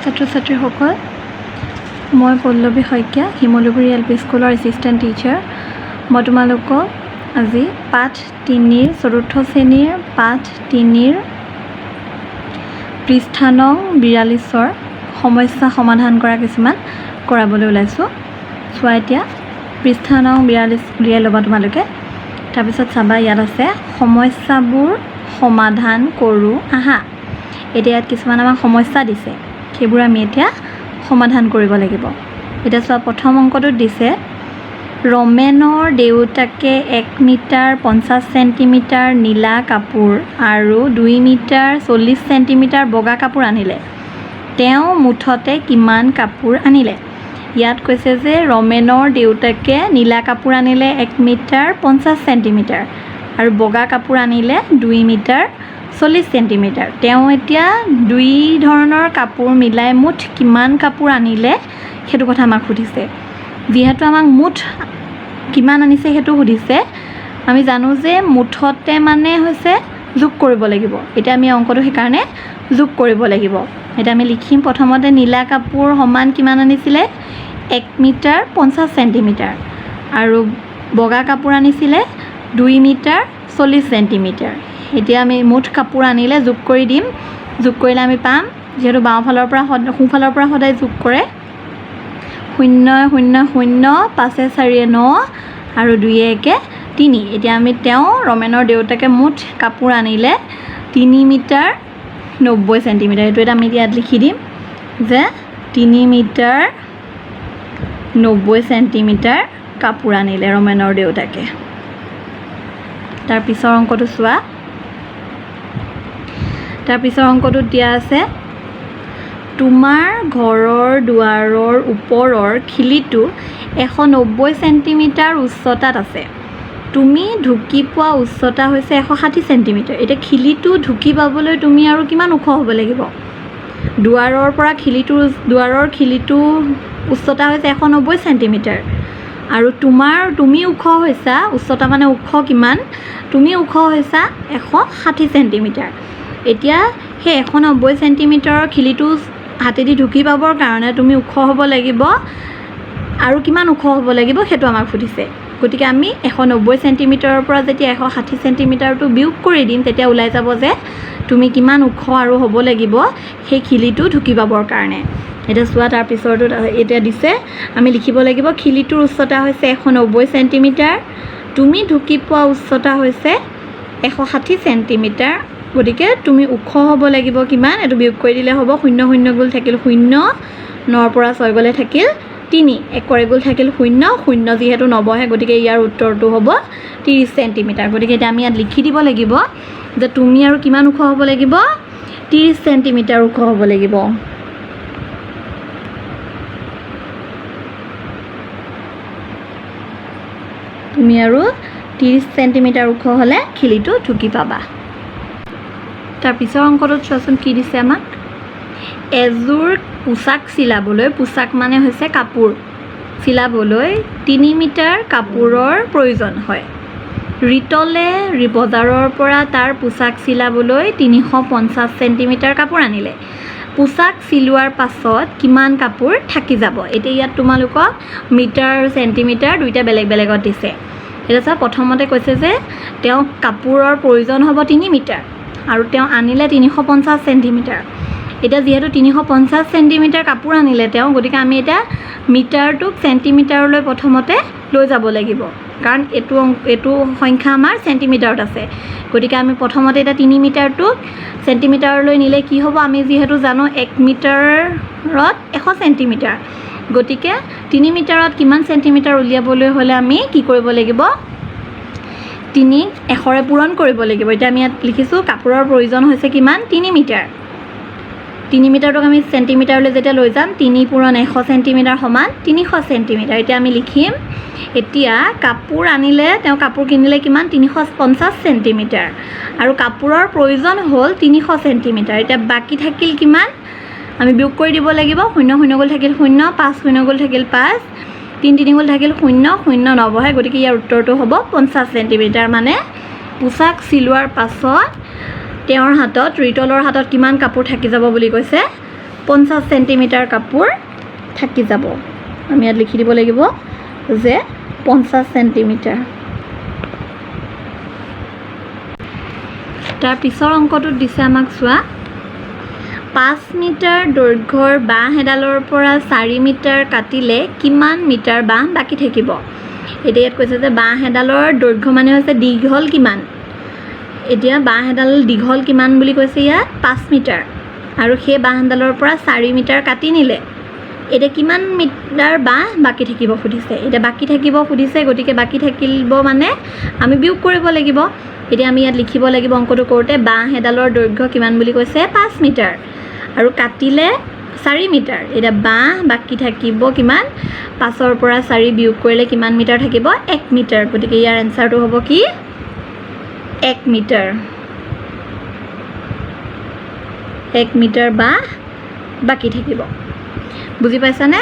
ছাত্ৰ ছাত্ৰীসকল, মই পল্লৱী শইকীয়া, শিমলুগুৰি এল পি স্কুলৰ এছিষ্টেণ্ট টিচাৰ। মই তোমালোকক আজি পাঠ 3ৰ, চতুৰ্থ শ্ৰেণীৰ পাঠ 3ৰ পৃষ্ঠা নং 42ৰ সমস্যা সমাধান কৰা কিছুমান কৰাবলৈ ওলাইছোঁ। চোৱা, এতিয়া পৃষ্ঠা নং 42 উলিয়াই ল'বা তোমালোকে। তাৰপিছত চাবা, ইয়াত আছে সমস্যাবোৰ সমাধান কৰোঁ আহা। এতিয়া ইয়াত কিছুমান আমাক সমস্যা দিছে, সেইবোৰ আমি এতিয়া সমাধান কৰিব লাগিব। এতিয়া চোৱা, প্ৰথম অংকটোত দিছে, ৰমেনৰ দেউতাকে 1 মিটাৰ 50 চেণ্টিমিটাৰ নীলা কাপোৰ আৰু 2 মিটাৰ 40 চেণ্টিমিটাৰ বগা কাপোৰ আনিলে। তেওঁ মুঠতে কিমান কাপোৰ আনিলে? ইয়াত কৈছে যে ৰমেনৰ দেউতাকে নীলা কাপোৰ আনিলে 1 মিটাৰ 50 চেণ্টিমিটাৰ আৰু বগা কাপোৰ আনিলে 2 মিটাৰ 40 চেণ্টিমিটাৰ। তেওঁ এতিয়া দুই ধৰণৰ কাপোৰ মিলাই মুঠ কিমান কাপোৰ আনিলে, সেইটো কথা আমাক সুধিছে। যিহেতু আমাক মুঠ কিমান আনিছে সেইটো সুধিছে, আমি জানো যে মুঠতে মানে হৈছে যোগ কৰিব লাগিব। এতিয়া আমি অংকটো সেইকাৰণে যোগ কৰিব লাগিব। এতিয়া আমি লিখিম, প্ৰথমতে নীলা কাপোৰ সমান কিমান আনিছিলে? 1 মিটাৰ 50 চেণ্টিমিটাৰ আৰু বগা কাপোৰ আনিছিলে 2 মিটাৰ 40 চেণ্টিমিটাৰ। এতিয়া আমি মুঠ কাপোৰ আনিলে যোগ কৰি দিম। যোগ কৰিলে আমি পাম, যিহেতু বাওঁফালৰ পৰা সোঁফালৰ পৰা সদায় যোগ কৰে, 0 0 0, 5 4 9 আৰু 2 1 3। এতিয়া আমি তেওঁ ৰমেনৰ দেউতাকে মুঠ কাপোৰ আনিলে 3 মিটাৰ 90 চেণ্টিমিটাৰ। এইটো এটা আমি ইয়াত লিখি দিম যে 3 মিটাৰ 90 চেণ্টিমিটাৰ কাপোৰ আনিলে ৰমেনৰ দেউতাকে। তাৰ পিছৰ অংকটো চোৱা। তাৰ পিছৰ অংকটোত দিয়া আছে, তোমাৰ ঘৰৰ দুৱাৰৰ ওপৰৰ খিলিটো 190 চেণ্টিমিটাৰ উচ্চতাত আছে। তুমি ঢুকি পোৱা উচ্চতা হৈছে 160 চেণ্টিমিটাৰ। এতিয়া খিলিটো ঢুকি পাবলৈ তুমি আৰু কিমান ওখ হ'ব লাগিব? দুৱাৰৰ পৰা খিলিটোৰ, দুৱাৰৰ খিলিটো উচ্চতা হৈছে 190 চেণ্টিমিটাৰ আৰু তুমি ওখ হৈছা, উচ্চতা মানে ওখ কিমান, তুমি ওখ হৈছা 160 চেণ্টিমিটাৰ। এতিয়া সেই 190 চেণ্টিমিটাৰৰ খিলিটো হাতেদি ঢুকি পাবৰ কাৰণে তুমি ওখ হ'ব লাগিব আৰু কিমান ওখ হ'ব লাগিব সেইটো আমাক সুধিছে। গতিকে আমি 190 চেণ্টিমিটাৰৰ পৰা যেতিয়া 160 চেণ্টিমিটাৰটো বিয়োগ কৰি দিম, তেতিয়া ওলাই যাব যে তুমি কিমান ওখ আৰু হ'ব লাগিব সেই খিলিটো ঢুকি পাবৰ কাৰণে। এতিয়া চোৱা, তাৰ পিছৰটোত এতিয়া দিছে, আমি লিখিব লাগিব খিলিটোৰ উচ্চতা হৈছে 190 চেণ্টিমিটাৰ, তুমি ঢুকি পোৱা উচ্চতা হৈছে 160 চেণ্টিমিটাৰ। গতিকে তুমি ওখ হ'ব লাগিব কিমান? এইটো বিয়োগ কৰি দিলে হ'ব 0 0 গ'ল থাকিল 0, নৰ পৰা 6 গ'লে থাকিল 3, একৰ গ'ল থাকিল 0, 0 যিহেতু নবহে, গতিকে ইয়াৰ উত্তৰটো হ'ব 30 চেণ্টিমিটাৰ। গতিকে এতিয়া আমি ইয়াত লিখি দিব লাগিব যে তুমি আৰু কিমান ওখ হ'ব লাগিব? 30 চেণ্টিমিটাৰ ওখ হ'ব লাগিব। তুমি আৰু 30 চেণ্টিমিটাৰ ওখ হ'লে খিলিটো ঢুকি পাবা। তাৰ পিছৰ অংকটোত চোৱাচোন কি দিছে আমাক। এযোৰ পোচাক চিলাবলৈ, পোচাক মানে হৈছে কাপোৰ, চিলাবলৈ 3 মিটাৰ কাপোৰৰ প্ৰয়োজন হয়। ৰিতলে বজাৰৰ পৰা তাৰ পোচাক চিলাবলৈ 350 চেণ্টিমিটাৰ কাপোৰ আনিলে। পোচাক চিলোৱাৰ পাছত কিমান কাপোৰ থাকি যাব? এতিয়া ইয়াত তোমালোকক মিটাৰ আৰু চেণ্টিমিটাৰ দুইটা বেলেগ বেলেগত দিছে। এতিয়া চোৱা, প্ৰথমতে কৈছে যে তেওঁ কাপোৰৰ প্ৰয়োজন হ'ব 3 মিটাৰ আৰু তেওঁ আনিলে 350 চেণ্টিমিটাৰ। এতিয়া যিহেতু 350 চেণ্টিমিটাৰ কাপোৰ আনিলে তেওঁ, গতিকে আমি এতিয়া মিটাৰটোক চেণ্টিমিটাৰলৈ প্ৰথমতে লৈ যাব লাগিব, কাৰণ এইটো সংখ্যা আমাৰ চেণ্টিমিটাৰত আছে। গতিকে আমি প্ৰথমতে এতিয়া 3 মিটাৰটোক চেণ্টিমিটাৰলৈ নিলে কি হ'ব? আমি যিহেতু জানো 1 মিটাৰত 100 চেণ্টিমিটাৰ, গতিকে 3 মিটাৰত কিমান চেণ্টিমিটাৰ উলিয়াবলৈ হ'লে আমি কি কৰিব লাগিব? 3 100ৰে পূৰণ কৰিব লাগিব। এতিয়া আমি ইয়াত লিখিছোঁ কাপোৰৰ প্ৰয়োজন হৈছে কিমান? 3 মিটাৰ। 3 মিটাৰটোক আমি চেণ্টিমিটাৰলৈ যেতিয়া লৈ যাম, 3 পূৰণ 100 চেণ্টিমিটাৰ সমান 300 চেণ্টিমিটাৰ। এতিয়া আমি লিখিম, এতিয়া কাপোৰ আনিলে তেওঁ কাপোৰ কিনিলে কিমান? 350 চেণ্টিমিটাৰ আৰু কাপোৰৰ প্ৰয়োজন হ'ল 300 চেণ্টিমিটাৰ। এতিয়া বাকী থাকিল কিমান? আমি বিয়োগ কৰি দিব লাগিব। 0 0 গ'ল থাকিল 0, 5 0 গ'ল থাকিল 5, 3 3 গ'ল থাকিল 0, 0 নবহে, গতিকে ইয়াৰ উত্তৰটো হ'ব 50 চেণ্টিমিটাৰ। মানে পোচাক চিলোৱাৰ পাছত তেওঁৰ হাতত, ৰিতলৰ হাতত কিমান কাপোৰ থাকি যাব বুলি কৈছে? 50 চেণ্টিমিটাৰ কাপোৰ থাকি যাব। আমি ইয়াত লিখি দিব লাগিব যে 50 চেণ্টিমিটাৰ। তাৰ পিছৰ অংকটোত দিছে আমাক চোৱা, 5 মিটাৰ দৈৰ্ঘ্যৰ বাঁহ এডালৰ পৰা 4 মিটাৰ কাটিলে কিমান মিটাৰ বাঁহ বাকী থাকিব? এতিয়া ইয়াত কৈছে যে বাঁহ এডালৰ দৈৰ্ঘ্য মানে হৈছে দীঘল কিমান। এতিয়া বাঁহ এডাল দীঘল কিমান বুলি কৈছে ইয়াত 5 মিটাৰ, আৰু সেই বাঁহ এডালৰ পৰা 4 মিটাৰ কাটি নিলে এতিয়া কিমান মিটাৰ বাঁহ বাকী থাকিব সুধিছে। এতিয়া বাকী থাকিব সুধিছে, গতিকে বাকী থাকিব মানে আমি বিয়োগ কৰিব লাগিব। এতিয়া আমি ইয়াত লিখিব লাগিব অংকটো কৰোঁতে বাঁহ এডালৰ দৈৰ্ঘ্য কিমান বুলি কৈছে 5 মিটাৰ, আৰু কাটিলে 4 মিটাৰ। এতিয়া বাঁহ বাকী থাকিব কিমান, 5ৰ পৰা 4 বিয়োগ কৰিলে কিমান মিটাৰ থাকিব, 1 মিটাৰ। গতিকে ইয়াৰ এনচাৰটো হ'ব কি, 1 মিটাৰ। 1 মিটাৰ বাঁহ বাকী থাকিব। বুজি পাইছানে?